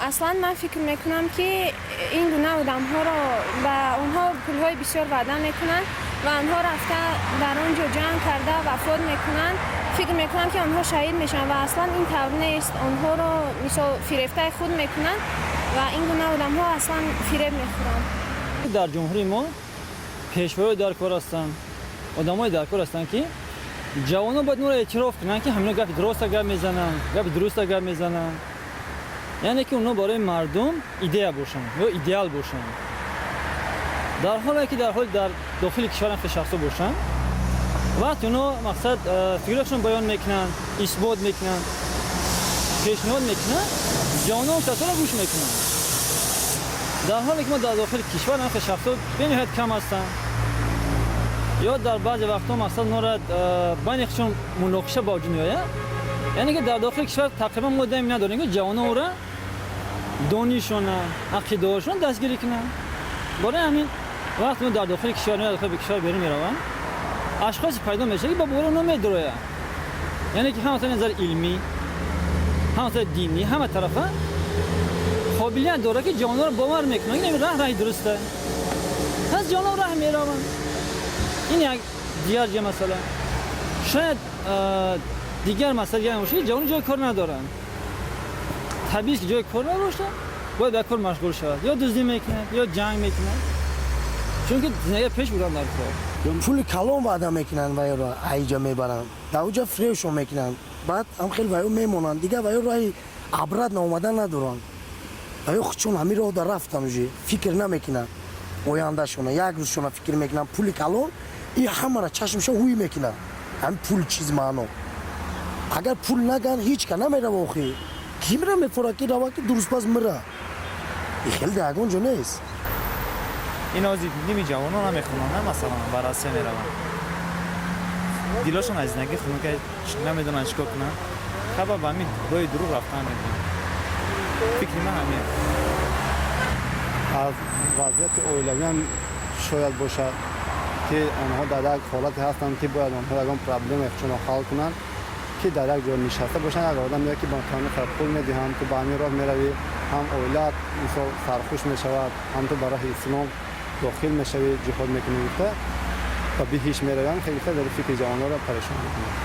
Аслан ман фикр мекунам, ки ин гуна одамҳоро ба онҳо пулҳои бисёр ваъда мекунанд ва онҳо рафта дар он ҷо ҷанг карда вафот мекунанд. Фикр мекунам, ки онҳо шаҳид мешаванд ва аслан ин тавр нест. Онҳоро мисол фирефтаи худ мекунанд ва ин гуна одамҳо аслан фиреб мехӯранд. Дар ҷумҳурии мо пешвоё дар кор ҳастанд, одамое дар кор ҳастанд, ки ҷавонон бояд онро эътироф кунанд, ки ҳамино гапи дуруста гап мезананд, гапи дуруста гап мезананд, яъне ки онҳо барои мардум идея бошанд ё идеал бошанд. Дар ҳоле ки дар ҳоли дар дохили кишварам хел шахсо бошанд, вақте онҳо мақсад фикрашон баён мекунанд, исбот мекунанд, пешниҳод мекунанд, ҷавонон касоро гӯш мекунанд. Дар ҳоле ки мо дар дохили кишвар ҳам хел шахсо бениҳоят кам ҳастанд ё дар баъзе вақтҳо мақсад онҳоро байни худшон муноқиша ба вуҷуд меояд. Яъне ки дар дохили кишвар тақрибан мо даим надорем, ки ҷавонон ӯра донишона, ақидаҳошон дастгирӣ кунанд. Барои ҳамин вақте мо дар дохили кишвар ё дохили кишвар берун мераванд, ашхосе пайдо мешавад, ки ба бовари онҳо медарояд. Яъне ки ҳама назари илмӣ, ҳама динӣ, ҳама тарафа қобилият дорад, ки ҷавононро бовар мекунанд, ин раҳ раҳи дуруста. Пас ҷавонон раҳ мераванд. Ин як дигар ҷа масъала. Шояд дигар масъала дигар бошад, ки ҷавонон ҷои кор надоранд. Табиист, ки ҷои кор набошад, бояд ба кор машғул шавад, ё дуздӣ мекунад, ё ҷанг мекунад, чунки зиндагӣ пеш бурдан дар кор. Пули калон ваъда мекунанд ва ёро айҷа мебаранд, дар уҷа фиребшон мекунанд. Баъд ҳам хел ваё мемонанд, дигар ваё роҳи обратно омадан надоранд. Ваё худшон ҳамин роҳ дар рафтан, уже фикр намекунанд ояндашона, як рӯзшона фикр мекунанд. Пули калон и ҳамара чашмшо ҳуй мекунад. Ҳамин пул чиз маъно. Агар пул наган, ҳеҷ ка намерава. Охи ки мира мефора, ки рава, ки дурустпас мира. И хеле дар ягон ҷо нест. Ин ози ними ҷавонон намехонанд, на, масалан, ба Россия мераванд. Дилошон аз зиндагӣ хунука, намедонанд чӣ кор кунанд. Хаба ба ҳамин роҳи дурӯғ рафтан мекунанд. Фикри ман ҳамин. Аз вазъияти оилавиам шояд бошад, ки онҳо дар як ҳолате ҳастанд, ки бояд онҳо ягон проблемаи худшонро ҳал кунанд, ки дар як ҷо нишаста бошанд. Як одам меяд, ки ба ту пул медиҳам, ту ба ҳамин роҳ меравӣ, ҳам оилаат мисол сархуш мешавад, ҳам ту ба роҳи ислом дохил мешавӣ, ҷиҳод мекунӣ гуфта, ба биҳишт меравӣ. Хеле хеле фикри ҷавононро парешон мекунад.